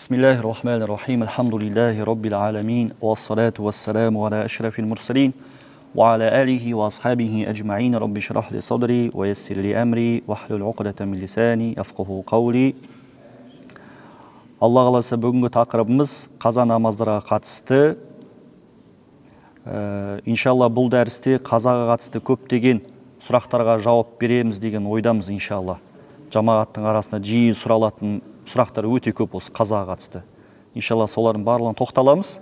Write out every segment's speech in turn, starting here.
Бисмиллахир-рахманир-рахим. Альхамдулиллахи раббил аламин. Вассалату вассаламу аля ашрафил мурсалин. Ва аля алихи ва асхабихи аджмаин. Рабби шрах ли садри ва яссир ли амри вахлул уқдата мин лисани яфқаху қаули. Алла қаласа, бүгінгі тақырыбымыз қаза намаздарға қатысты. Иншалла, бұл дәрісте қазаға қатысты көптеген сұрақтарға жауап береміз деген ойдамыз, иншалла. Жамағаттың арасында жиі сұралатын сұрақтар өте көп осы қазаға қатысты. Иншалла, солардың барлығын тоқталамыз.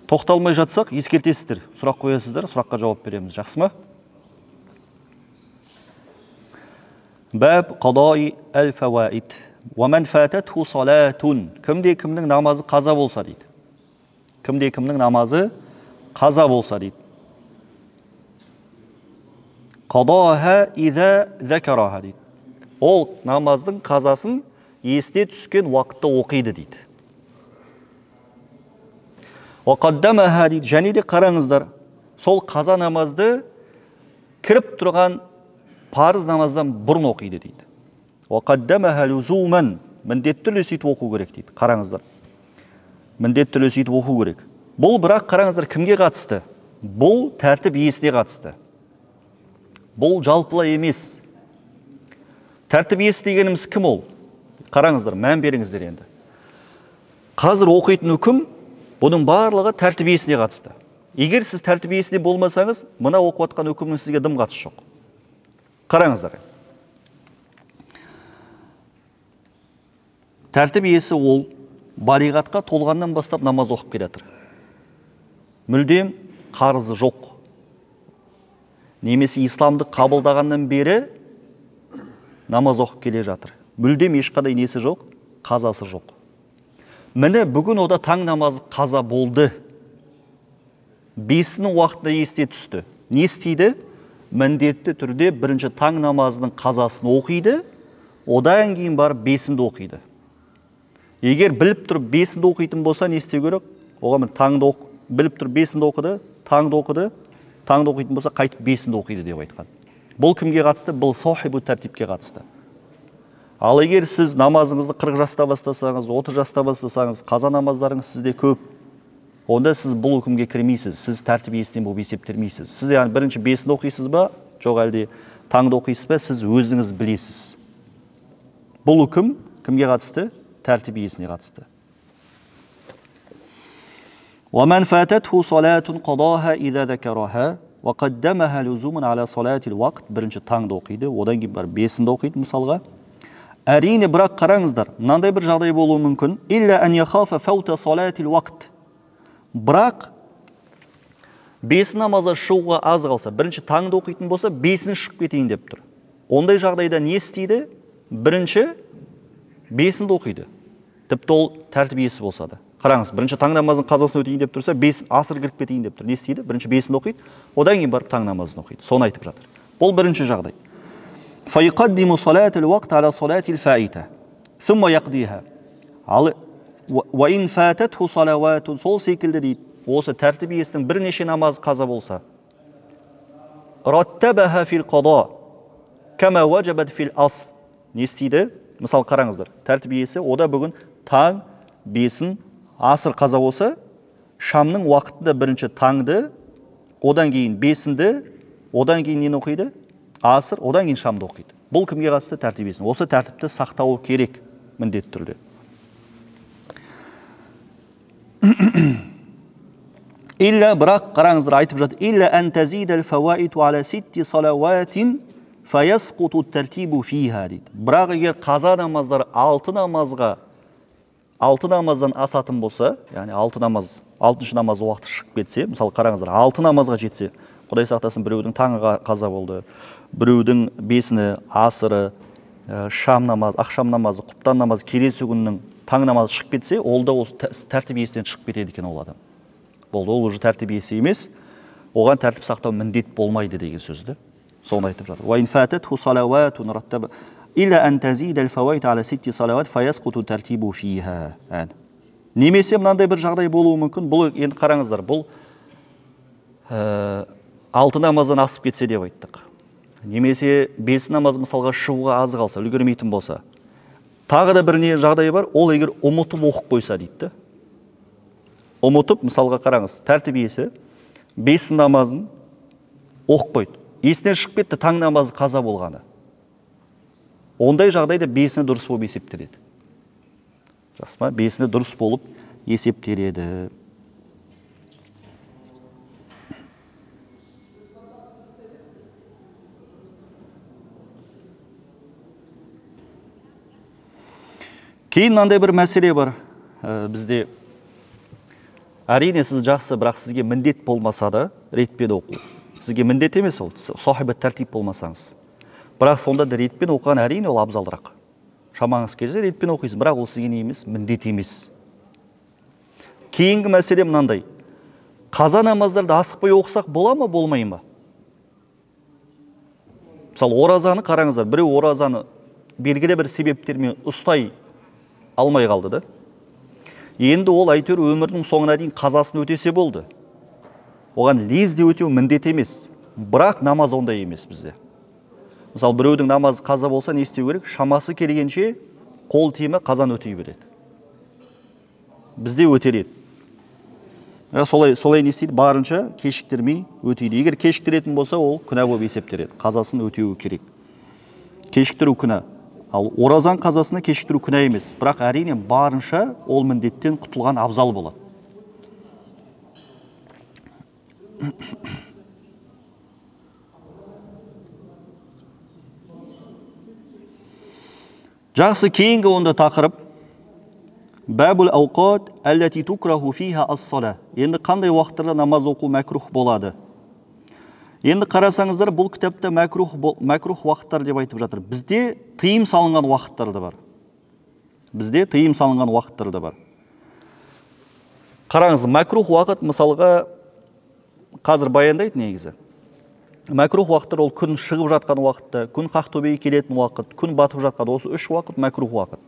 Тоқталмай жатсақ, ескертесіздер, сұрақ қоясыздар, сұраққа жауап береміз. Жақсы ма? Баб қадаи әл-фауаид. Уа ман фататху салатун. Кімде кімнің намазы қаза болса дейді. Кімде кімнің намазы қаза болса дейді. Қадаха иза закараха дейді. Ол намаздың қазасын есте түскен уақытта оқиды дейді. Уа қаддамаха дейді. Және де қараңыздар, сол қаза намазды кіріп тұрған парыз намаздан бұрын оқиды дейді. Уа қаддамаха лузуман. Міндетті түрде сөйтіп оқу керек дейді. Қараңыздар. Міндетті түрде сөйтіп оқу керек. Бұл бірақ қараңыздар кімге қатысты? Бұл тәртіп иесіне қатысты. Бұл жалпылай емес. Тәртіп иесі дегеніміз кім ол? Қараңыздар, мән беріңіздер енді. Қазір оқитын үкім, бұның барлығы тәртіп иесіне қатысты. Егер сіз тәртіп иесіне болмасаңыз, мына оқып жатқан үкімнің сізге дым қатысы жоқ. Қараңыздар. Тәртіп иесі ол балиғатқа толғаннан бастап намаз оқып келе жатыр. Мүлдем қарызы жоқ. Немесе исламды қабылдағаннан бері намаз оқып келе жатыр. Мүлдем ешқандай несі жоқ, қазасы жоқ. Міне бүгін ода таң намазы қаза болды. Бесінің уақытында есте түсті. Не істейді? Міндетті түрде бірінші таң намазының қазасын оқиды, одан кейін барып бесінді оқиды. Егер біліп тұрып бесінді оқитын болса, не істеу керек? Оған таңды біліп тұрып бесінді оқыды, таңды оқыды, таңды оқитын болса, қайтып бесінді оқиды деп айтқан. Бұл кімге қатысты? Бұл сахибу тәртипке қатысты. Ал егер сіз намазыңызды 40 жаста бастасаңыз, 30 жаста бастасаңыз, қаза намаздарыңыз сізде көп, онда сіз бұл үкімге кірмейсіз, сіз тәртіп иесінен болып есептелмейсіз. Сіз яғни бірінші бесінді оқисыз ба, жоқ әлде таңды оқисыз ба, сіз өзіңіз білесіз. Бұл үкім кімге қатысты? Тәртіп иесіне қатысты. وَمَنْ فَاتَتْهُ صَلَاةٌ قَضَاهَا إِذَا ذَكَرَهَا وَقَدَّمَهَا لُزُومًا عَلَى صَلَاةِ الْوَقْتِ. Бірінші таңды оқиды, одан кейін барып бесінді оқиды мысалға. Әрине, бірақ қараңыздар, мынандай бір жағдай болуы мүмкін. إِلَّا أَنْ يَخَافَ فَوْتَ صَلَاةِ الْوَقْتِ. Бірақ бесін намазға шығуға аз қалса, бірінші таңды оқитын болса, бесін шығып кетейін деп тұр. Ондай жағдайда не істейді? Бірінші бесінді оқиды. Тіпті ол тәртіп иесі болса да. Қараңыз, бірінші таң намазының қазасын өтейін деп тұрса, бес асыр кіріп кетейін деп тұр. Не істейді? Бірінші бесін оқиды, одан кейін барып таң намазын оқиды. Соны айтып жатыр. Бұл бірінші жағдай. فَيُقَدِّمُ صَلَاةَ الْوَقْتِ عَلَى صَلَاةِ الْفَائِتَةِ ثُمَّ يَقْضِيهَا. Ал وَإِنْ فَاتَتْهُ صَلَوَاتٌ, сол секілді дейді. Осы тәртіп иесінің бірнеше намазы қаза болса, رَتَّبَهَا فِي الْقَضَاءِ كَمَا وَجَبَتْ فِي الْأَصْلِ. Не істейді? Мысал қараңыздар, тәртіп иесі ода бүгін таң, бесін, асыр қаза болса, шамның уақытында бірінші таңды, одан кейін бесінді, одан кейін нені оқиды? Асыр, одан кейін шамды оқиды. Бұл кімге қатысты? Тәртіп иесіне. Осы тәртіпті сақтауы керек міндетті түрде. Илля, бірақ қараңыздар, айтып жатыр, илля ән тазидал фауаиту аля ситти салауатин фаясқуту тәртибу фиха дейді. Бірақ егер қаза намаздар алты намазға, алты намаздан асатын болса, яғни алты намаз, алтыншы намаз уақыты шығып кетсе, мысалы қараңыздар, алты намазға жетсе, Құдай сақтасын, біреудің таңы қаза болды, біреудің бесіні, асыры, шам намазы, ақшам намазы, құптан намазы, келесі күннің таң намазы шығып кетсе, ол да осы тәртіп иесінен шығып кетеді екен ол адам. Болды, ол уже тәртіп иесі емес, оған тәртіп сақтау міндет болмайды деген сөзді. Соны айтып жатыр. وَإِنْ فَاتَتْهُ صَلَوَاتٌ رَتَّبَ إِلَّا أَنْ تَزِيدَ الْفَوَائِدُ عَلَى سِتِّ صَلَوَاتٍ فَيَسْقُطُ التَّرْتِيبُ فِيهَا. Немесе мынандай бір жағдай болуы мүмкін. Бұл енді қараңыздар, бұл алты намаздан асып кетсе деп айттық. Немесе бес намаз мысалға шығуға аз қалса, үлгермейтін болса, Тағы да бір не жағдай бар, ол егер ұмытып оқып қойса дейді. Ұмытып, мысалға қараңыз, тәртіп иесі 5 намазын оқып қойды. Есінен шығып кетті таң намазы қаза болғаны. Ондай жағдайда 5-ні дұрыс болып есептеледі. Жақсы ма? 5-ні дұрыс болып есептеледі. Кейін мынандай бір мәселе бар. Бізде әрине сіз жақсы, бірақ сізге міндет болмаса да ретпен оқу. Сізге міндет емес ол, сахиба тәртип болмасаңыз. Бірақ сонда да ретпен оқыған әрине ол абзалырақ. Шамаңыз келсе ретпен оқисыз, бірақ ол сізге не емес, міндет емес. Кейінгі мәселе мынандай. Қаза намаздарды асықпай оқысақ бола ма, болмай ма? Мысалы, оразаны қараңыздар, біреу оразаны белгілі бір себептермен ұстай алмай қалды да. Енді ол әйтеуір өмірінің соңына дейін қазасын өтесе болды. Оған лезде өтеу міндет емес. Бірақ намаз ондай емес бізде. Мысалы, біреудің намазы қаза болса не істеу керек? Шамасы келгенше қол тиме қазан өтей береді. Бізде өтеледі. Солай не істейді? Барынша кешіктірмей өтейді. Егер кешіктіретін болса, ол күнә болып есептеледі. Қазасын өтеуі керек. Кешіктіру күнә. Ал оразан қазасына кешіктіру күнә емес. Бірақ әрине барынша ол міндеттен құтылған абзал болады. Жақсы, кейінгі онда тақырып. Бабул ауқат әлләти тукраху фиха ас-сала. Енді қандай уақыттарда намаз оқу мәкрух болады? Енді қарасаңыздар, бұл кітапта мәкрух уақыттар деп айтып жатыр. Бізде тыйым салынған уақыттар да бар. Бізде тыйым салынған уақыттар да бар. Қараңыз, мәкрух уақыт мысалға қазір баяндайды негізі. Мәкрух уақыттар ол күн шығып жатқан уақытта, күн қақ төбеге келетін уақыт, күн батып жатқан, осы үш уақыт мәкрух уақыт.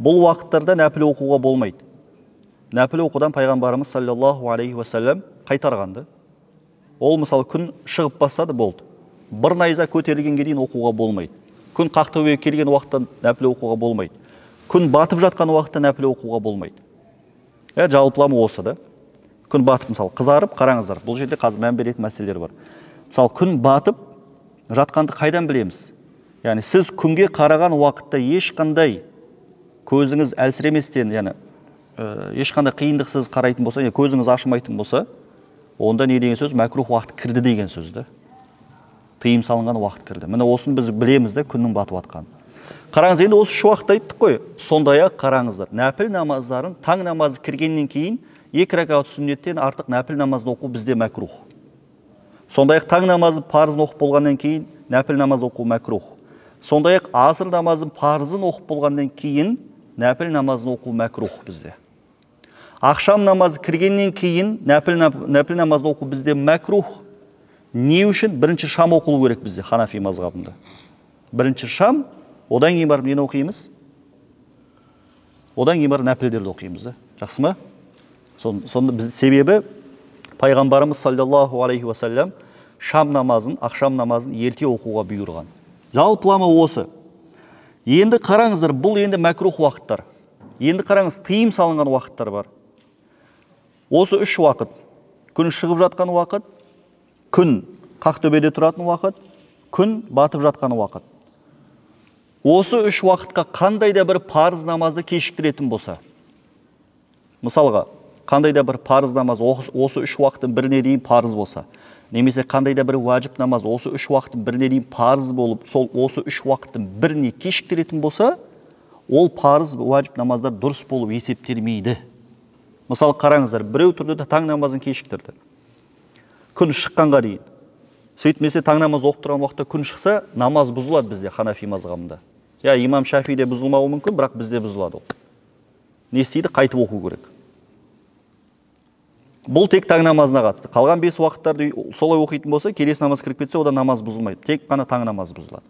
Бұл уақыттарда нәпіл оқуға болмайды. Нәпіл оқудан пайғамбарымыз саллаллаху алейхи уассалам қайтарғанды. Ол мысалы күн шығып бастады болды. Бір найза көтерілгенге дейін оқуға болмайды. Күн қақ төбеге келген уақытта нәпіл оқуға болмайды. Күн батып жатқан уақытта нәпіл оқуға болмайды. Жалпылама осы да. Күн батып мысалы қызарып, қараңыздар, бұл жерде қазір мән беретін мәселелер бар. Мысалы күн батып жатқанды қайдан білеміз? Яғни сіз күнге қараған уақытта ешқандай көзіңіз әлсіреместен, яғни ешқандай қиындықсыз қарайтын болса, яғни көзіңіз ашылмайтын болса, онда не деген сөз? Мәкрух уақыт кірді деген сөз да. Тыйым салынған уақыт кірді. Міне осыны біз білеміз да, күннің батып жатқанын. Қараңыз, енді осы үш уақытты айттық қой. Сондай-ақ қараңыздар, нәпіл намаздарын таң намазы кіргеннен кейін 2 ракат сүннеттен артық нәпіл намазын оқу бізде мәкрух. Сондай-ақ таң намазы парызын оқып болғаннан кейін нәпіл намаз оқу мәкрух. Сондай-ақ аср намазын парызын оқып болғаннан кейін нәпіл намазын оқу мәкрух бізде. Ақшам намазы кіргеннен кейін нәпіл намазын оқу бізде мәкрух. Не үшін? Бірінші шам оқылу керек бізде ханафи мазхабында. Бірінші шам, одан кейін барып нені оқимыз? Одан кейін барып нәпілдерді оқимыз, да? Жақсы ма? Сонда біз себебі пайғамбарымыз саллаллаху алейхи уассалам шам намазын, ақшам намазын ерте оқуға бұйырған. Жалпылама осы. Енді қараңыздар, бұл енді мәкрух уақыттар. Енді қараңыз, тыйым салынған уақыттар бар. Осы үш уақыт. Күн шығып жатқан уақыт, күн қақ төбеде тұратын уақыт, күн батып жатқан уақыт. Осы үш уақытқа қандай да бір парыз намазды кешіктіретін болса, мысалға, қандай да бір парыз намаз осы үш уақыттың біріне дейін парыз болса, немесе қандай да бір уәжіп намаз осы үш уақыттың біріне дейін парыз болып, сол осы үш уақыттың біріне кешіктіретін болса, ол парыз уәжіп намаздар дұрыс болып есептелмейді. Мысалы қараңыздар, біреу тұрды да таң намазын кешіктірді. Күн шыққанға дейін. Сөйтмесе таң намаз оқып тұрған уақытта күн шықса, намаз бұзылады бізде ханафи мазхабында. Я имам Шафиде бұзылмауы мүмкін, бірақ бізде бұзылады ол. Не істейді? Қайтып оқу керек. Бұл тек таң намазына қатысты. Қалған 5 уақыттарды солай оқитын болса, келесі намаз кіріп кетсе, одан намаз бұзылмайды. Тек қана таң намазы бұзылады.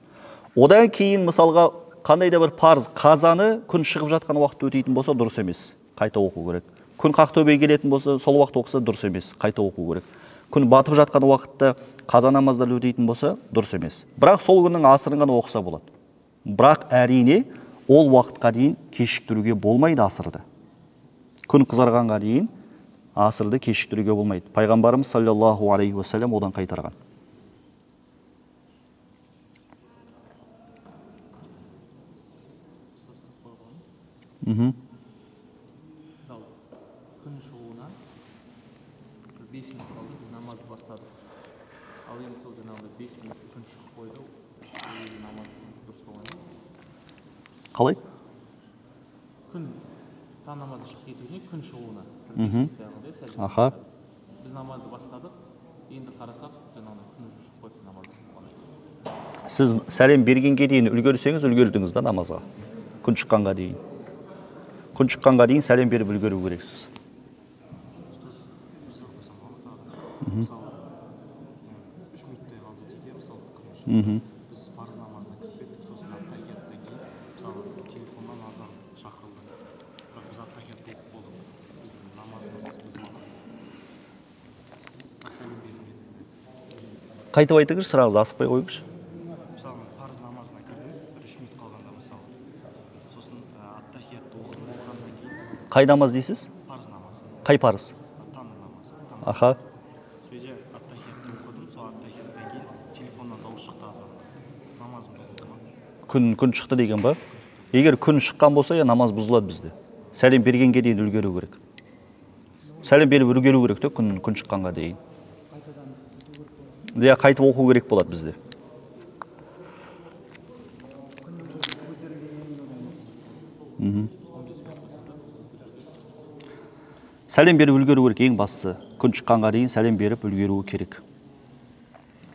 Одан кейін мысалға қандай да бір парыз қазаны күн шығып жатқан уақытта өтейтін болса, дұрыс емес. Қайта оқу керек. Күн қақ төбеге келетін болса, сол уақытта оқыса дұрыс емес. Қайта оқу керек. Күн батып жатқан уақытта қаза намаздарды өтейтін болса, дұрыс емес. Бірақ сол күннің асырын ғана оқыса болады. Бірақ әрине Ол уақытқа дейін кешіктіруге болмайды асырды. Күн қызарғанға дейін асырды кешіктіруге болмайды. Пайғамбарымыз саллаллаху алейхи уассалам одан қайтарған. Мысалы, күн шығуына 5 минут қалды, біз намазды бастадық. Ал енді сол жаңағыдай 5 минут күн шығып қойды, намаз дұрыс болмайды. Қалай? Күн таң намазы шығып кетуіне, күн шығуына 5 минуттай қалды, сәл. Аха. Біз намазды бастадық, енді қарасақ, жаңағыдай күн шығып қойды, намаз оқығаннан кейін. Сіз сәлем бергенге дейін үлгерсеңіз, үлгердіңіз да намазға. Күн шыққанға дейін. Күн шыққанға дейін сәлем беріп үлгеру керексіз. Мысалы, 3 минуттай қалды дейік, мысалы, күн шығып. Біз парыз намазына кіріп кеттік, сосын аттахияттан кейін, мысалы, телефоннан азан шақырылды. Бірақ біз аттахиятты оқып болдық. Біздің намазымыз бұзылмады. Сәлем берілмеді. Қайтып айтыңызшы, сұрағыңызды асықпай қойыңызшы. Мысалы, парыз намазына кірдім, бір 3 минут қалғанда, мысалы. Сосын аттахиятты оқыдым, оқығаннан кейін. Қай намаз дейсіз? Парыз намазы. Қай парыз? Таң намазы. Аха. Сол жерде аттахиятты оқыдым, сол аттахияттан кейін телефоннан дауыс шықты азан. Намазым бұзылды ма? Күн шықты деген ба? Егер күн шыққан болса, я намаз бұзылады бізде. Сәлем бергенге дейін үлгеру керек. Сәлем беріп үлгеру керек те күн шыққанға дейін. Иә, қайтып оқу керек болады бізде. Сәлем беріп үлгеру керек, ең бастысы. Күн шыққанға дейін сәлем беріп үлгеруі керек.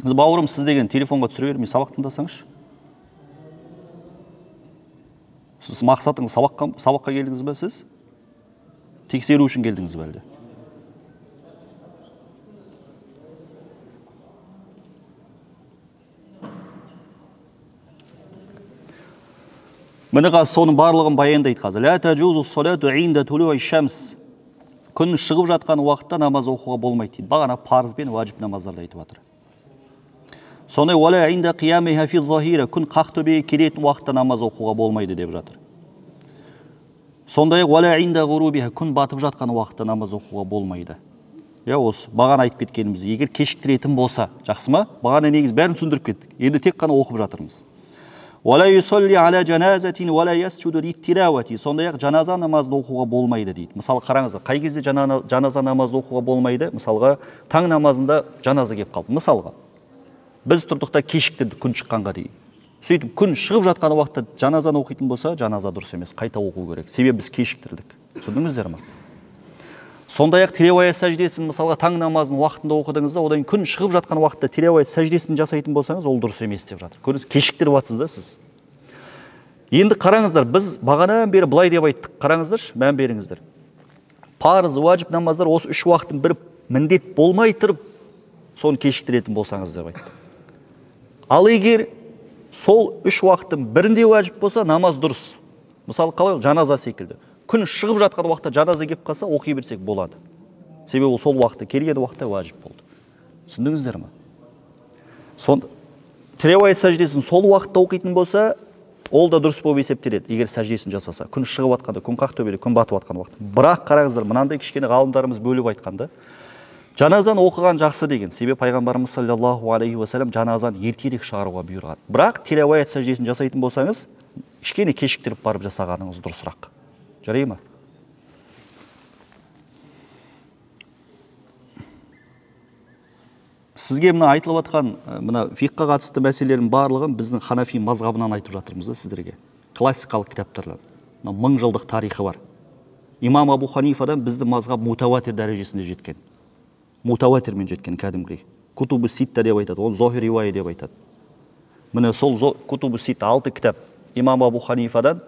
Бауырым, сіз деген телефонға түсіре бермей сабақ тыңдасаңызшы. Сіз мақсатыңыз сабаққа келдіңіз бе сіз? Тексеру үшін келдіңіз бе әлде? Міне қазір соның барлығын баяндайды қазір. Ла тажузу ссалату инда тулуи шамс. Күн шығып жатқан уақытта намаз оқуға болмайды дейді. Бағана парыз бен уәжіп намаздарды айтып жатыр. Сондай уәлә инда қиямиха фи захира, күн қақ төбеге келетін уақытта намаз оқуға болмайды деп жатыр. Сондай уәлә инда ғурубиха, күн батып жатқан уақытта намаз оқуға болмайды. Я осы бағана айтып кеткеніміз, егер кешіктіретін болса, жақсы ма? Бағана негіз бәрін түсіндіріп кеттік. Енді тек қана оқып жатырмыз. Уәлә юсалли аля жаназатин уәлә ясжуду литтилауати. Сондай-ақ жаназа намазын оқуға болмайды дейді. Мысалы қараңыздар, қай кезде жаназа намазын оқуға болмайды? Мысалға таң намазында жаназа келіп қалды. Мысалға біз тұрдық та кешіктірдік күн шыққанға дейін. Сөйтіп күн шығып жатқан уақытта жаназаны оқитын болса, жаназа дұрыс емес, қайта оқу керек. Себебі біз кешіктірдік. Түсіндіңіздер ме? Сондай-ақ тилауат сәждесін, мысалға таң намазын уақытында оқыдыңыз да, одан кейін күн шығып жатқан уақытта тилауат сәждесін жасайтын болсаңыз, ол дұрыс емес деп жатыр. Көрдіңіз, кешіктіріп жатсыз да сіз. Енді қараңыздар, біз бағанадан бері былай деп айттық. Қараңыздаршы, мән беріңіздер. Парыз, уәжіп намаздар осы үш уақыттың бірі міндет болмай тұрып, соны кешіктіретін болсаңыз деп айттық. Ал егер сол үш уақыттың бірінде уәжіп болса, намаз дұрыс. Мысалы қалай ол? Жаназа секілді. Күн шығып жатқан уақытта жаназа келіп қалса, оқи берсек болады. Себебі ол сол уақытта келген уақытта уәжіп болды. Түсіндіңіздер ме? Тилауат сәждесін сол уақытта оқитын болса, ол да дұрыс болып есептеледі, егер сәждесін жасаса. Күн шығып жатқанда, күн қақ төбеде, күн батып жатқан уақытта. Бірақ қараңыздар, мынандай кішкене ғалымдарымыз бөліп айтқанда, жаназаны оқыған жақсы деген. Себебі пайғамбарымыз саллаллаху алейхи уассалам жаназаны ертерек шығаруға бұйырған. Бірақ тилауат сәждесін жасайтын болсаңыз, кішкене кешіктіріп барып жасағаныңыз дұрысырақ. Жарай ма? Сізге мына айтылып жатқан, мына фиққа қатысты мәселелердің барлығын біздің ханафи мазхабынан айтып жатырмыз да сіздерге. Классикалық кітаптардан. Мына 1000 жылдық тарихы бар. Имам Абу Ханифадан біздің мазхаб мутауатир дәрежесінде жеткен. Мутауатирмен жеткен кәдімгідей. Кутубы ситта деп айтады, ол зохир риуая деп айтады. Міне сол Кутубы ситта 6 кітап Имам Абу Ханифадан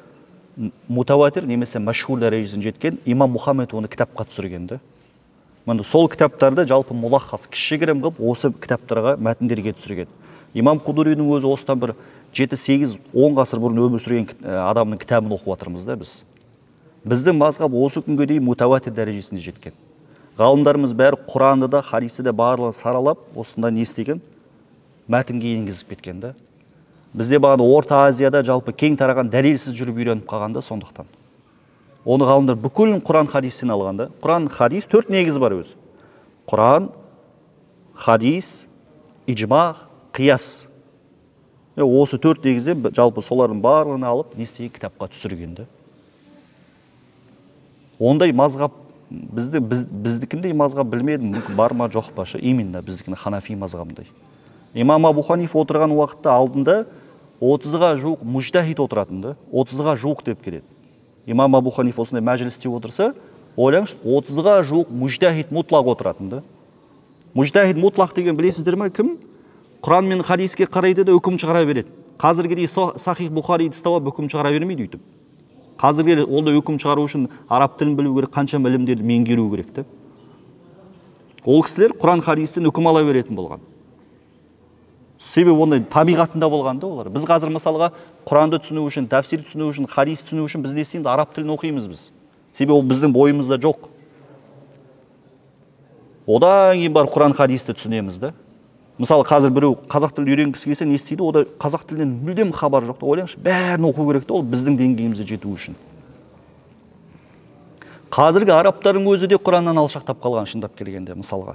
мутауатир немесе мәшһүр дәрежесіне жеткен. Имам Мұхаммед оны кітапқа түсірген де. Міне сол кітаптарды жалпы мулаххас кішігірім қылып осы кітаптарға мәтіндерге түсірген. Имам Құдуридің өзі осыдан бір 7, 8, 10 ғасыр бұрын өмір сүрген адамның кітабын оқып жатырмыз да біз. Біздің мазхаб осы күнге дейін мутауатир дәрежесіне жеткен. Ғалымдарымыз бәрі Құранды да, хадисті де барлығын саралап, осында не істеген? Мәтінге енгізіп кеткен да. Бізде бағана Орта Азияда жалпы кең тараған дәлелсіз жүріп үйреніп қалғанда сондықтан. Оны ғалымдар бүкіл Құран хадистен алғанда, Құран хадис төрт негіз бар өзі. Құран, хадис, ижма, қияс. Осы төрт негізде жалпы солардың барлығын алып, не істеген, кітапқа түсірген де. Ондай мазғаб біздікіндей мазғаб білмедім, мүмкін бар ма жоқ па, именно біздікінің ханафи мазғабындай. Имам Абу Ханифа отырған уақытта алдында 30-ға жуық мужтахид отыратын да, 30-ға жуық деп келеді. Имам Абу Ханифа осындай мәжілісте отырса, ойлаңызшы, 30-ға жуық мужтахид мутлақ отыратын да. Мужтахид мутлақ деген білесіздер ме кім? Құран мен хадиске қарайды да үкім шығара береді. Қазіргідей Сахих Бухариді ұстап алып үкім шығара бермейді өйтіп. Қазіргі ол да үкім шығару үшін араб тілін білу керек, қаншама ілімдерді меңгеру керек те. Ол кісілер Құран хадистен үкім ала беретін болған. Себебі ондай табиғатында болған да олар. Біз қазір мысалға Құранды түсіну үшін, тәфсир түсіну үшін, хадис түсіну үшін біз не істейміз? Араб тілін оқимыз біз. Себебі ол біздің бойымызда жоқ. Одан кейін барып Құран хадисті түсінеміз да. Мысалы қазір біреу қазақ тілін үйренгісі келсе не істейді? Ода қазақ тілінен мүлдем хабар жоқ. Ойлаңызшы, бәрін оқу керек те ол біздің деңгейімізге жету үшін. Қазіргі арабтардың өзі де Құраннан алшақтап қалған шындап келгенде мысалға.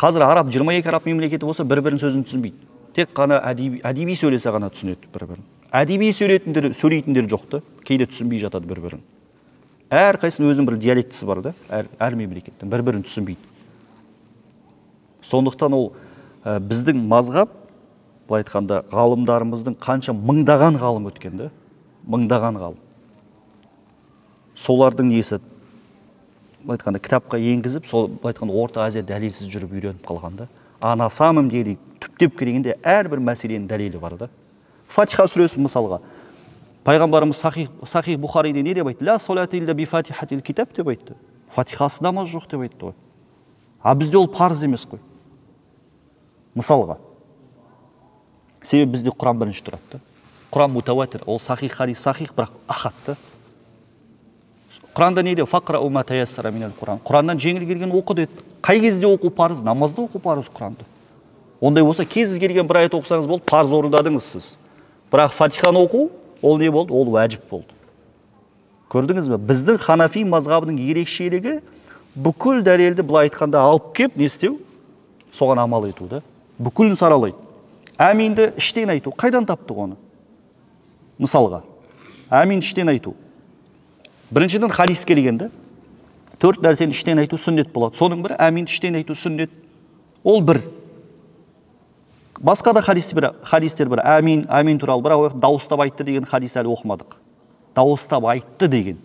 Қазір араб 22 араб мемлекеті болса бір-бірінің сөзін түсінбейді. Тек қана әдеби сөйлесе ғана түсінеді бір-бірін. Әдеби сөйлейтіндер жоқ та, кейде түсінбей жатады бір-бірін. Әрқайсының өзінің бір диалектісі бар да, әр мемлекеттің бір-бірін түсінбейді. Сондықтан ол біздің мазғаб, былай айтқанда, ғалымдарымыздың қанша мыңдаған ғалым өткен да, мыңдаған ғалым. Солардың несі, былай айтқанда, кітапқа енгізіп, сол, былай айтқанда, Орта Азия дәлелсіз жүріп үйреніп қалған да. А на самом деле, түптеп келгенде әрбір мәселенің дәлелі бар да. Фатиха сүресі мысалға. Пайғамбарымыз Сахих Бухариде не деп айтты? Ля салата илля би фатихатил китаб деп айтты. Фатихасыз намаз жоқ деп айтты ғой. А бізде ол парыз емес қой. Мысалға. Себебі бізде Құран бірінші тұрады да. Құран мутауатир, ол сахих хадис сахих, бірақ ахат та. Құранда не деп? Фақрау ма таяссара минал Құран. Құраннан жеңіл келген оқы деді. Қай кезде оқу парыз? Намазда оқу парыз Құранды. Ондай болса кез келген бір аят оқысаңыз болды, парыз орындадыңыз сіз. Бірақ Фатиханы оқу, ол не болды? Ол уәжіп болды. Көрдіңіз бе? Біздің ханафи мазғабының ерекшелігі бүкіл дәлелді былай айтқанда алып кеп не істеу? Соған амал ету да. Бүкілін саралайды. Әминді іштен айту. Қайдан таптық оны? Мысалға, әмин іштен айту. Біріншіден хадис келгенде, төрт нәрсені іштен айту сүннет болады. Соның бірі әмин іштен айту сүннет. Ол бір. Басқа да хадистер бір. Әмин, әмин туралы бірақ дауыстап айтты деген хадис әлі оқымадық. Дауыстап айтты деген.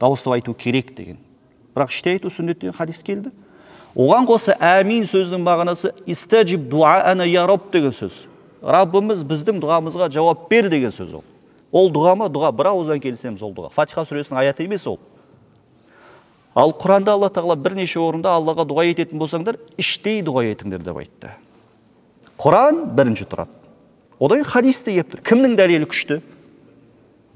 Дауыстап айту керек деген. Бірақ іштен айту сүннет деген хадис келді. Оған қоса әмин сөзінің мағынасы истажиб дуаана я Рабб деген сөз. Раббымыз біздің дұғамызға жауап бер деген сөз ол. Ол дұға ма? Дұға. Бір ауыздан келісеміз ол дұға. Фатиха сүресінің аяты емес ол. Ал Құранда Алла Тағала бірнеше орында Аллаға дұға ететін болсаңдар, іштей дұға етіңдер деп айтты. Құран бірінші тұрады. Одан кейін хадис те келіп тұр. Кімнің дәлелі күшті?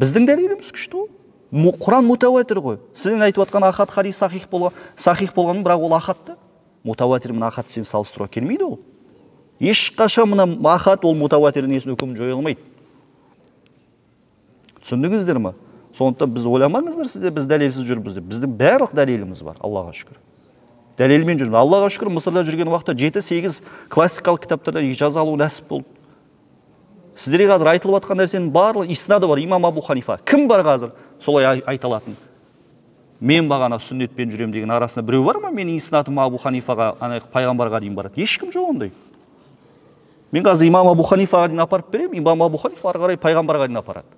Біздің дәлеліміз күшті ол. Құран мутауатир ғой. Сіздің айтып жатқан ахат хадис сахих болған, сахих болғанын, бірақ ол ахат та. Мутауатир мен ахат сен салыстыруға келмейді ол. Ешқашан мына ахат ол мутауатирдің несін үкімін жоя алмайды. Түсіндіңіздер ме? Сондықтан біз ойламаңыздар, сіздер біз дәлелсіз жүрміз деп. Біздің барлық дәлеліміз бар, Аллаға шүкір. Дәлелмен жүрміз. Аллаға шүкір, Мысырда жүрген уақытта 7-8 классикалық кітаптардан ижаза алу нәсіп болды. Сіздерге қазір айтылып жатқан нәрсенің барлығы иснады бар. Имам Абу Ханифа. Кім бар қазір солай айта алатын? Мен бағана сүннетпен жүрем деген арасында біреу бар ма? Менің иснатым Абу Ханифаға, ана пайғамбарға дейін барады. Ешкім жоқ ондай. Мен қазір имам Абу Ханифаға дейін апарып беремін, имам Абу Ханифа ары қарай пайғамбарға дейін апарады.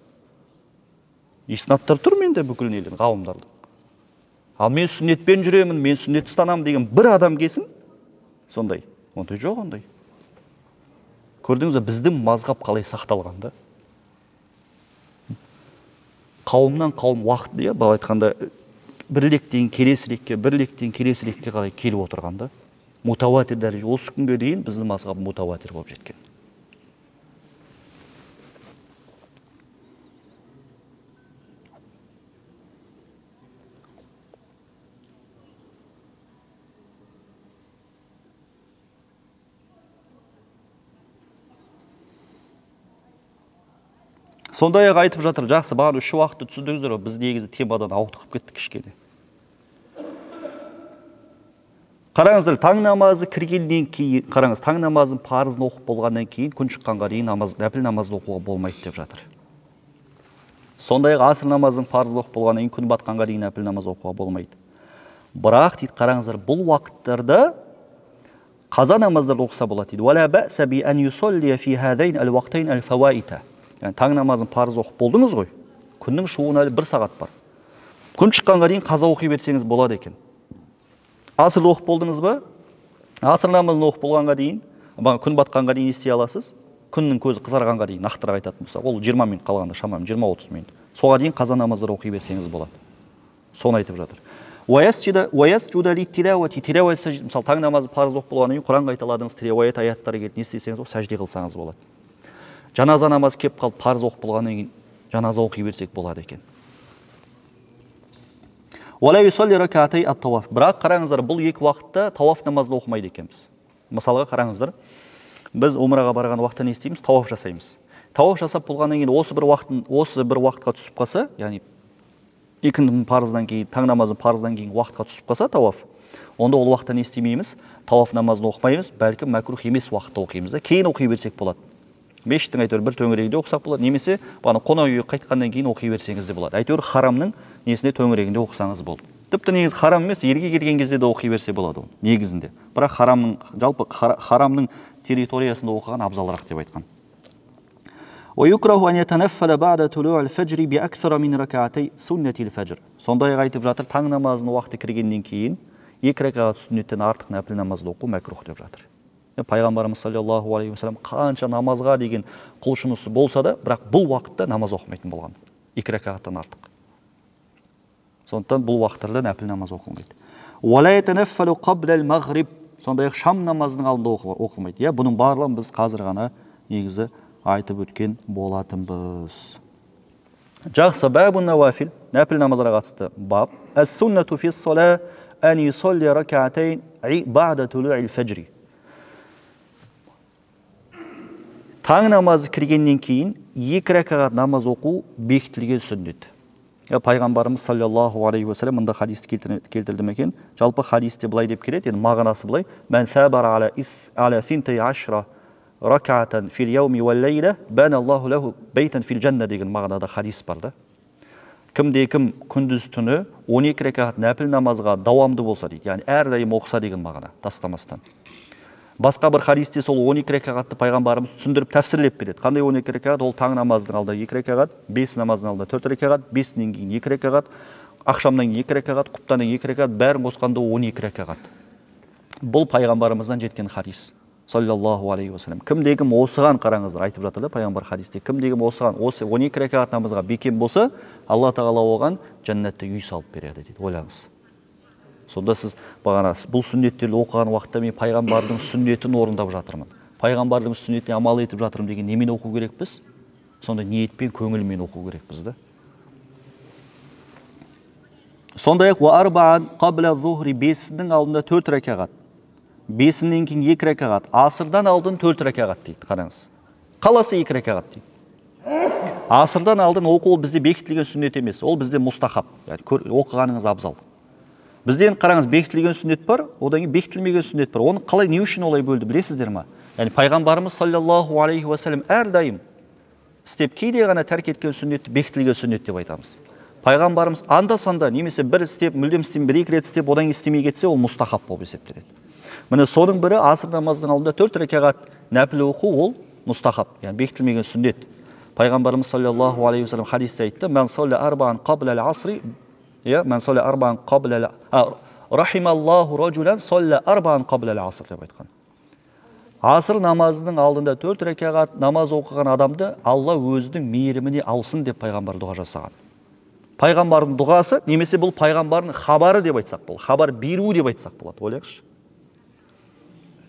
Иснаттар тұр менде бүкіл нелер, ғалымдардың. Ал мен сүннетпен жүремін, мен сүннет ұстанамын деген бір адам келсін, сондай. Ондай жоқ ондай. Көрдіңіз бе, біздің мазғаб қалай сақталған да? Қауымнан қауым уақыт, иә, былай айтқанда, бір лектен келесі лекке, бір лектен келесі лекке қалай келіп отырған да? Мутауатир дәреже. Осы күнге дейін біздің мазғаб мутауатир болып жеткен. Сондай-ақ айтып жатыр, жақсы, бағана үш уақытты түсіндіңіздер ғой, біз негізі темадан ауытқып кеттік кішкене. Қараңыздар, таң намазы кіргеннен кейін, қараңыз, таң намазын парызын оқып болғаннан кейін күн шыққанға дейін намаз, нәпіл намазын оқуға болмайды деп жатыр. Сондай-ақ аср намазының парызын оқып болғаннан кейін күн батқанға дейін нәпіл намаз оқуға болмайды. Бірақ дейді, қараңыздар, бұл уақыттарда қаза намаздарды оқыса болады дейді. Уәлә бәсә би ән юсаллия фи хазайн әл-уақтайн әл-фауаита. Яғни таң намазын парыз оқып болдыңыз ғой, күннің шығуына әлі бір сағат бар. Күн шыққанға дейін қаза оқи берсеңіз болады екен. Асырды оқып болдыңыз ба? Асыр намазын оқып болғанға дейін, күн батқанға дейін істей аласыз. Күннің көзі қызарғанға дейін, нақтырақ айтатын болсақ, ол 20 минут қалғанда шамамен 20-30 минут. Соға дейін қаза намаздары оқи берсеңіз болады. Соны айтып жатыр. Мысалы, таң намазы парыз оқып болғаннан кейін Құран қайталадыңыз, тилауат аяттары келді, не істесеңіз, ол сәжде қылсаңыз болады. Жаназа намазы келіп қалып, парыз оқып болғаннан кейін жаназа оқи берсек болады екен. Бірақ қараңыздар, бұл екі уақытта тауаф намазын оқымайды екенбіз. Мысалға қараңыздар, біз умраға барған уақытта не істейміз? Тауаф жасаймыз. Тауаф жасап болғаннан кейін осы бір уақытқа түсіп қалса, яғни екінің парыздан кейін, таң намазының парыздан кейін уақытқа түсіп қалса тауаф, онда ол уақытта не істемейміз? Тауаф намазын оқымаймыз, бәлкім мәкрух емес уақытта оқимыз да, кейін оқи берсек болады. Мешіттің әйтеуір бір төңірегінде оқысақ болады, немесе бағана қонақ үйге қайтқаннан кейін оқи берсеңіз де болады. Әйтеуір харамның несіне төңірегінде оқысаңыз болды. Тіпті негізі харам емес, елге келген кезде де оқи берсе болады ол негізінде. Бірақ харамның, жалпы харамның территориясында оқыған абзалырақ деп айтқан. Сондай-ақ айтып жатыр, таң намазының уақыты кіргеннен кейін екі ракағат сүннеттен артық нәпіл намазды оқу мәкрух деп жатыр. Пайғамбарымыз саллаллаху алейхи уассалам қанша намазға деген құлшынысы болса да, бірақ бұл уақытта намаз оқымайтын болған. Екі ракағаттан артық. Сондықтан бұл уақыттарда нәпіл намаз оқылмайды. Сондай-ақ шам намазының алдында оқылмайды. Иә, бұның барлығын біз қазір ғана негізі айтып өткен болатынбыз. Жақсы, бабун науафил, нәпіл намаздарға қатысты бап. Әс-суннату фис-салаа ан юсалли ракаатайн ба'да тулу'ил фажри. Таң намазы кіргеннен кейін екі ракағат намаз оқу бекітілген сүннет. Пайғамбарымыз саллаллаху алейхи уассалам мында хадисті келтірді ме екен? Жалпы хадисте былай деп келеді, енді мағынасы былай: «Мән сабара аля синтай ашра ракаатан фил яуми уәл лейла, бана Аллаху лаху бейтан фил жанна» деген мағынада хадис бар да. Кімде кім күндіз түні 12 ракағат нәпіл намазға дауамды болса дейді, яғни әрдайым оқыса деген мағына, тастамастан. Басқа бір хадисте сол 12 ракағатты пайғамбарымыз түсіндіріп тәфсірлеп береді. Қандай 12 ракағат? Ол таң намазының алдында 2 ракағат, 5 намазының алдында 4 ракағат, 5-нен кейін 2 ракағат, ақшамнан кейін 2 ракағат, құптаннан кейін 2 ракағат, бәрін қосқанда 12 ракағат. Бұл пайғамбарымыздан жеткен хадис саллаллаху алейхи уассалам. Кімде кім осыған, қараңыздар, айтып жатыр да пайғамбар хадисте, кімде кім осыған, осы 12 ракағат намазға бекем болса, Алла тағала оған жәннатта үй салып береді дейді. Ойлаңыз. Сонда сіз бағана бұл сүннеттерді оқыған уақытта мен пайғамбардың сүннетін орындап жатырмын, пайғамбардың сүннетіне амал етіп жатырмын деген немен оқу керекпіз? Сонда ниетпен, көңілмен оқу керекпіз да. Сондай-ақ уа арбаан қабла зухри, бесінің алдында 4 ракағат, бесінен кейін 2 ракағат, асырдан алдын 4 ракағат дейді. Қараңыз, қаласы 2 ракағат дейді. Асырдан алдын оқу ол бізде бекітілген сүннет емес, ол бізде мустахаб, яғни оқығаныңыз абзал. Бізден қараңыз, бекітілген сүннет бар, одан кейін бекітілмеген сүннет бар. Оны қалай, не үшін олай бөлді, білесіздер ма? Яғни пайғамбарымыз саллаллаху алейхи уассалам әрдайым істеп, кейде ғана тәрк еткен сүннетті бекітілген сүннет деп айтамыз. Пайғамбарымыз анда-санда немесе бір істеп, мүлдем істемей, бір-екі рет істеп, одан кейін істемей кетсе, ол мустахаб болып есептеледі. Міне соның бірі аср намазының алдында 4 ракағат нәпіл оқу, ол мустахаб, яғни бекітілмеген сүннет. Пайғамбарымыз саллаллаху алейхи уассалам хадисте айтты: «Мән салла арбаан қабла ал-асри», иә, «Мән салла арбаан қабла рахималлаху ражулан салла арбаан қабла ал-аср» деп айтқан. Аср намазының алдында 4 ракағат намаз оқыған адамды Алла өзінің мейіріміне алсын деп пайғамбар дұға жасаған. Пайғамбардың дұғасы немесе бұл пайғамбардың хабары деп айтсақ болады, хабар беру деп айтсақ болады. Ойлаңызшы.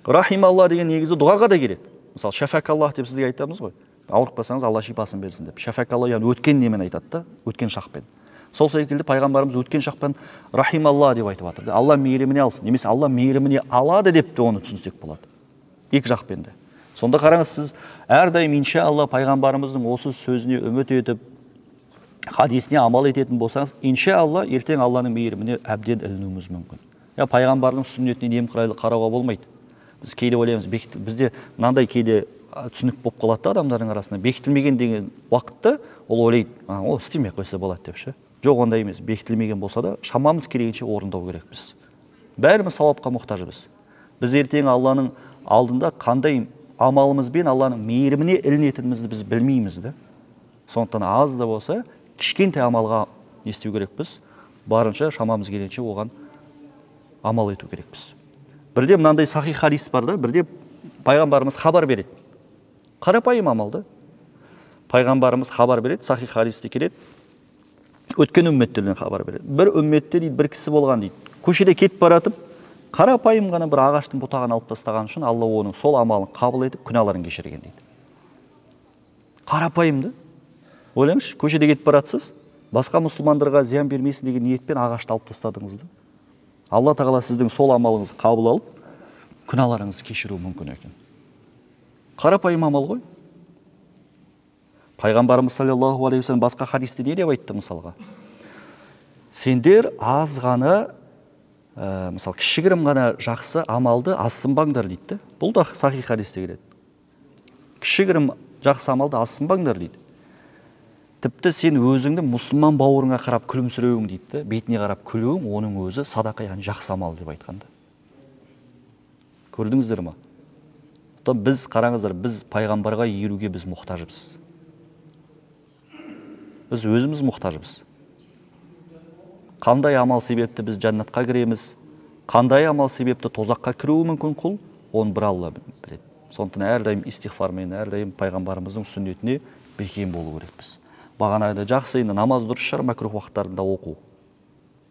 Рахималла деген негізі дұғаға да келеді. Мысалы, шафакаллах деп сізге айтамыз ғой. Ауырып қалсаңыз Алла шипасын берсін деп. Шафакалла яғни өткен немен айтады да, өткен шақпен. Сол секілді пайғамбарымыз өткен шақпен рахималла деп айтып жатыр. Алла мейіріміне алсын немесе Алла мейіріміне алады деп те оны түсінсек болады. Екі жақпен де. Сонда қараңыз, сіз әрдайым иншалла пайғамбарымыздың осы сөзіне үміт етіп, хадисіне амал ететін болсаңыз, иншалла ертең Алланың мейіріміне әбден ілінуіміз мүмкін. Я пайғамбардың сүннетіне немқұрайлы қарауға болмайды. Біз кейде ойлаймыз, бізде мынандай кейде түсінік болып қалады да адамдардың арасында, бекітілмеген деген уақытта ол ойлайды, ол істемей қойса болады деп ше. Жоқ, ондай емес. Бекітілмеген болса да шамамыз келгенше орындау керекпіз. Бәріміз сауапқа мұқтажбыз. Біз ертең Алланың алдында қандай амалымызбен Алланың мейіріміне ілінетінімізді біз білмейміз да. Сондықтан аз да болса кішкентай амалға не істеу керекпіз? Барынша шамамыз келгенше оған амал ету керекпіз. Бірде мынандай сахих хадис бар да, бірде пайғамбарымыз хабар береді. Қарапайым амал да. Пайғамбарымыз хабар береді, сахих хадисте келеді. Өткен үмметтерден хабар береді. Бір үмметте дейді, бір кісі болған дейді. Көшеде кетіп баратып, қарапайым ғана бір ағаштың бұтағын алып тастаған үшін Алла оның сол амалын қабыл етіп, күнәларын кешірген дейді. Қарапайым да. Ойлаңызшы, көшеде кетіп баратсыз, басқа мұсылмандарға зиян бермесін деген ниетпен ағашты алып тастадыңыз да. Алла тағала сіздің сол амалыңызды қабыл алып, күнәларыңызды кешіруі мүмкін екен. Қарапайым амал ғой. Пайғамбарымыз саллаллаху алейхи уассалам басқа хадисте не деп айтты мысалға? Сендер аз ғана, мысал кішігірім ғана жақсы амалды азсынбаңдар дейді. Бұл да сахих хадисте келеді. Кішігірім жақсы амалды азсынбаңдар дейді. Тіпті сен өзіңді мұсылман бауырыңа қарап күлімсіреуің дейді, бетіне қарап күлуің, оның өзі садақа, яғни жақсы амал деп айтқанда. Көрдіңіздер ма? Біз қараңыздар, біз пайғамбарға еруге біз мұқтажбыз. Біз өзіміз мұқтажбыз. Қандай амал себепті біз жәннатқа кіреміз, қандай амал себепті тозаққа кіруі мүмкін құл, оны бір Алла біледі. Сондықтан әрдайым истиғфармен, әрдайым пайғамбарымыздың сүннетіне бекем болу керекпіз. Бағанағыдай жақсы, енді намаз дұрыс шығар мәкрух уақыттарында оқу.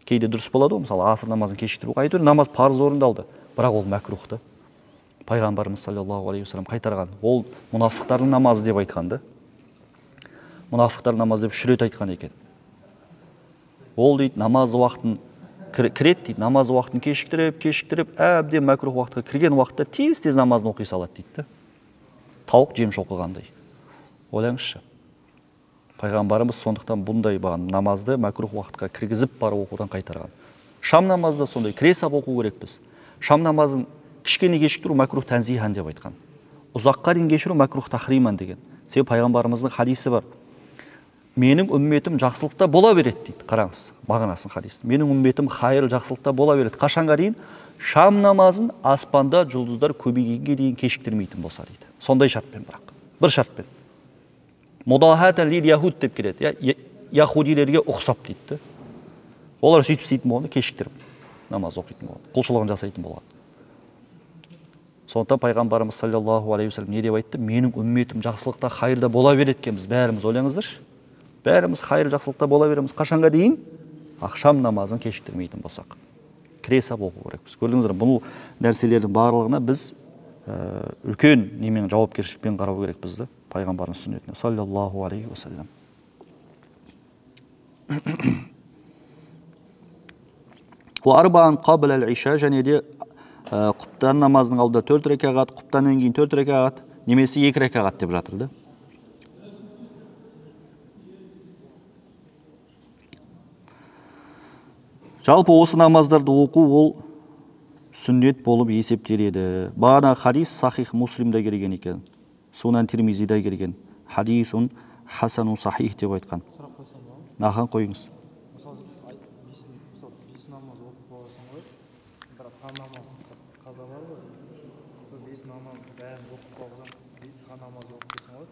Кейде дұрыс болады ғой, мысалы аср намазын кешіктіру, әйтеуір намаз парыз орындалды, бірақ ол мәкрух та. Пайғамбарымыз саллаллаху алейхи уассалам қайтарған. Ол мұнафықтардың намазы деп айтқан да. Мұнафықтар намазы деп үш рет айтқан екен. Ол дейді намаз уақытын кіреді дейді, намаз уақытын кешіктіріп, кешіктіріп, әбден мәкрух уақытқа кірген уақытта тез-тез намазын оқи салады дейді. Тауық жем шоқығандай. Ойлаңызшы. Пайғамбарымыз сондықтан бұндай баған намазды мәкрух уақытқа кіргізіп барып оқудан қайтарған. Шам намазы да сондай, кіре сап оқу керекпіз. Шам намазын кішкене кешіктіру мәкрух тәнзихан деп айтқан. Ұзаққа дейін кешіру мәкрух тахриман деген. Себебі пайғамбарымыздың хадисі бар. Менің үмметім жақсылықта бола береді дейді. Қараңыз, мағынасын хадис. Менің үмметім хайыр жақсылықта бола береді. Қашанға дейін? Шам намазын аспанда жұлдыздар көбейгенге дейін кешіктірмейтін болса дейді. Сондай шартпен бірақ. Бір шартпен. Мудахатан лил яхуд деп келеді. Яхудилерге ұқсап дейді. Олар сөйтіп істейтін болған, кешіктіріп намаз оқитын болған, құлшылығын жасайтын болған. Сондықтан пайғамбарымыз саллаллаху алейхи уассалам не деп айтты? Менің үмметім жақсылықта, хайырда бола береді екенбіз. Бәріміз ойлаңыздаршы. Бәріміз хайыр жақсылықта бола береміз. Қашанға дейін? Ақшам намазын кешіктірмейтін болсақ. Кіре сап оқу керекпіз. Көрдіңіздер, бұл нәрселердің барлығына біз үлкен немен жауапкершілікпен қарау керекпіз да, пайғамбардың сүннетіне саллаллаху алейхи уассалам. Уарбаан қабл әл-иша, және де құптан намазының алдында 4 рәкағат, құптаннан кейін 4 рәкағат, немесе 2 рәкағат деп жатыр да. Жалпы осы намаздарды оқу ол сүннет болып есептеледі. Бағана хадис сахих Муслимда келген екен. Сунан Тирмизида келген. Хадисун хасанун сахих деп айтқан. Сұрақ қойсам болады ма? Нахан қойыңыз. Мысалы сіз бес намаз оқып қойсаң ғой, бірақ таң намазы қаза бар ғой. Сол бес намаз бәрін оқып қойсаң, таң намазы оқып қойсаң ғой,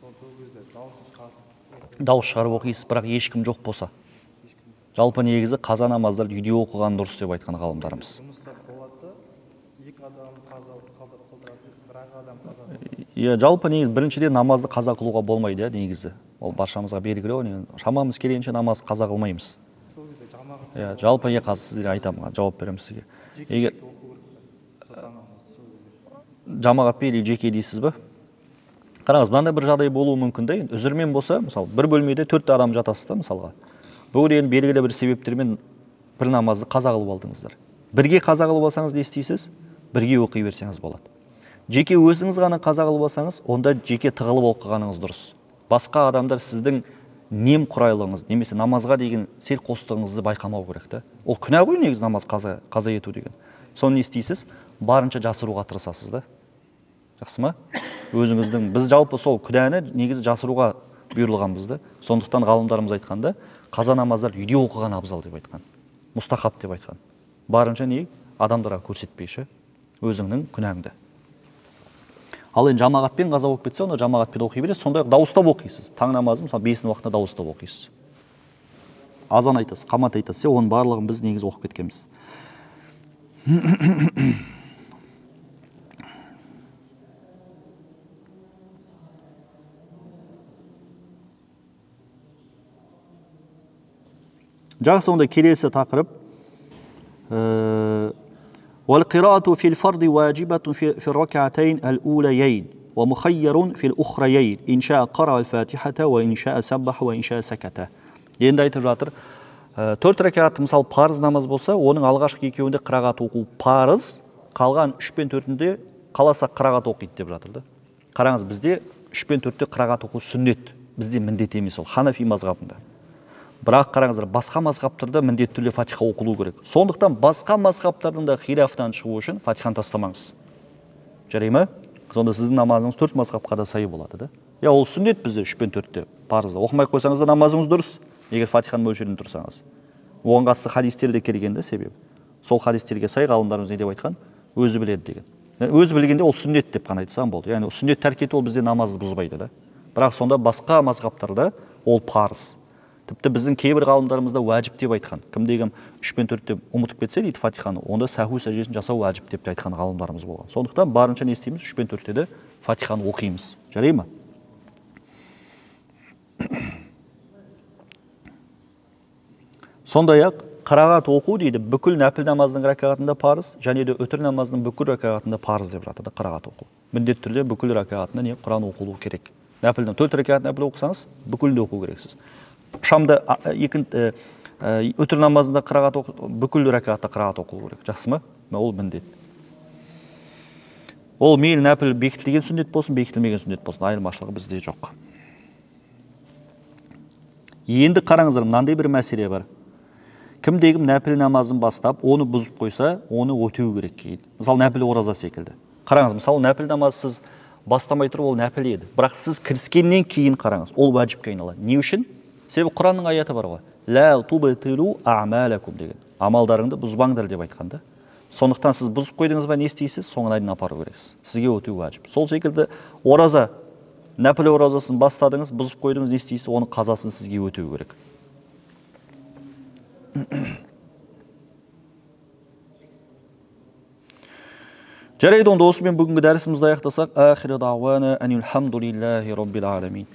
сол кезде дауыс шығарып. Дауыс шығарып оқисыз, бірақ ешкім жоқ болса. Жалпы негізі қаза намаздарды үйде оқыған дұрыс деп айтқан ғалымдарымыз. Жұмыста болады да, екі адам қаза қылдырады, бір адам қаза қылдырады. Иә, жалпы негізі біріншіден намазды қаза қылуға болмайды, иә, негізі. Ол баршамызға белгілі ғой, шамамыз келгенше намаз қаза қылмаймыз. Сол кезде жамағат. Иә, жалпы иә, қазір сізге айтамын, жауап беремін сізге. Егер жамағатпен или жеке дейсіз бе? Қараңыз, мынандай бір жағдай болуы мүмкін де, енді үзірмен болса, мысалы, бір бөлмеде 4 адам жатасыз да, мысалға. Бүгін енді белгілі бір себептермен бір намазды қаза қылып алдыңыздар. Бірге қаза қылып алсаңыз не істейсіз? Бірге оқи берсеңіз болады. Жеке өзіңіз ғана қаза қылып алсаңыз, онда жеке тығылып оқығаныңыз дұрыс. Басқа адамдар сіздің немқұрайлығыңыз немесе намазға деген селқостығыңызды байқамау керек та. Ол күнә ғой негізі намаз қаза ету деген. Соны не істейсіз? Барынша жасыруға тырысасыз да. Жақсы ма? Өзіңіздің, біз жалпы сол күнәні негізі жасыруға бұйырылғанбыз да. Сондықтан ғалымдарымыз айтқанда, қаза намаздар үйде оқыған абзал деп айтқан. Мустахаб деп айтқан. Барынша не? Адамдарға көрсетпейші өзіңнің күнәңді. Ал енді жамағатпен қаза болып кетсе, онда жамағатпен оқи бересіз, сондай-ақ дауыстап оқисыз. Таң намазын, мысалы, 5-нің уақытында дауыстап оқисыз. Азан айтасыз, қамат айтасыз, оның барлығын біз негізі оқып кеткенбіз. Жақсы, онда келесі тақырып. والقراءة في الفرض واجبة في الركعتين الأوليين ومخير في الأخريين إن شاء قرأ الفاتحة وإن شاء سبح وإن شاء سكت. Енді айтып жатыр, 4 ракат мысал парыз намаз болса, оның алғашқы екеуінде қырағат оқу парыз, қалған 3 пен 4-інде қаласа қырағат оқиды деп жатыр да. Қараңыз, бізде 3 пен 4-те қырағат оқу сүннет, бізде міндет емес ол, ханафи мазхабында. Бірақ қараңыздар, басқа мазхабтарда міндетті түрде фатиха оқылу керек. Сондықтан басқа мазхабтардың да хилафтан шығу үшін фатиханы тастамаңыз. Жарай ма? Сонда сіздің намазыңыз 4 мазхабқа да сай болады да. Я ол сүннет бізде 3 пен 4-те парызда. Оқымай қойсаңыз да намазыңыз дұрыс, егер фатиханың мөлшерінде тұрсаңыз. Оған қатысты хадистер де келген де себебі. Сол хадистерге сай ғалымдарымыз не деп айтқан? Өзі біледі деген. Өзі білгенде ол сүннет деп қана айтсам болды. Яғни сүннет тәрк ету ол бізде намазды бұзбайды да. Бірақ сонда басқа мазхабтарда ол парыз. Тіпті біздің кейбір ғалымдарымызда уәжіп деп айтқан. Кімде-кім 3 пен 4-те ұмытып кетсе дейді фатиханы, онда сәһу сәждесін жасау уәжіп деп те айтқан ғалымдарымыз болған. Сондықтан барынша не істейміз? 3 пен 4-те де фатиханы оқимыз. Жарай ма? Сондай-ақ қырағат оқу дейді бүкіл нәпіл намаздың ракағатында парыз, және де үтір намазының бүкіл ракағатында парыз деп жатады қырағат оқу. Міндетті түрде бүкіл ракағатында не Құран оқылу керек. Нәпілдің 4 ракағат нәпіл оқысаңыз, бүкілінде оқу керексіз. Шамда үтір намазында қырағат оқу, бүкіл ракағатта қырағат оқылу керек. Жақсы ма? Ол міндет. Ол мейлі нәпіл бекітілген сүннет болсын, бекітілмеген сүннет болсын, айырмашылығы бізде жоқ. Енді қараңыздар, мынандай бір мәселе бар. Кімде-кім нәпіл намазын бастап, оны бұзып қойса, оны өтеу керек кейін. Мысалы, нәпіл ораза секілді. Қараңыз, мысалы, нәпіл намаз сіз бастамай тұрып, ол нәпіл еді. Бірақ сіз кіріскеннен кейін қараңыз, ол уәжіпке айналады. Не үшін? Себебі Құранның аяты бар ғой. Ла тубтилу а'малакум деген. Амалдарыңды бұзбаңдар деп айтқан да. Сондықтан сіз бұзып қойдыңыз ба, не істейсіз? Соңына дейін апару керексіз. Сізге өтеу уәжіп. Сол секілді ораза, нәпіл оразасын бастадыңыз, бұзып қойдыңыз, не істейсіз? Оның қазасын сізге өтеу керек. Жарайды, онда осымен бүгінгі дәрісімізді аяқтасақ. Ахиру дауана анил хамдулиллахи роббил аламин.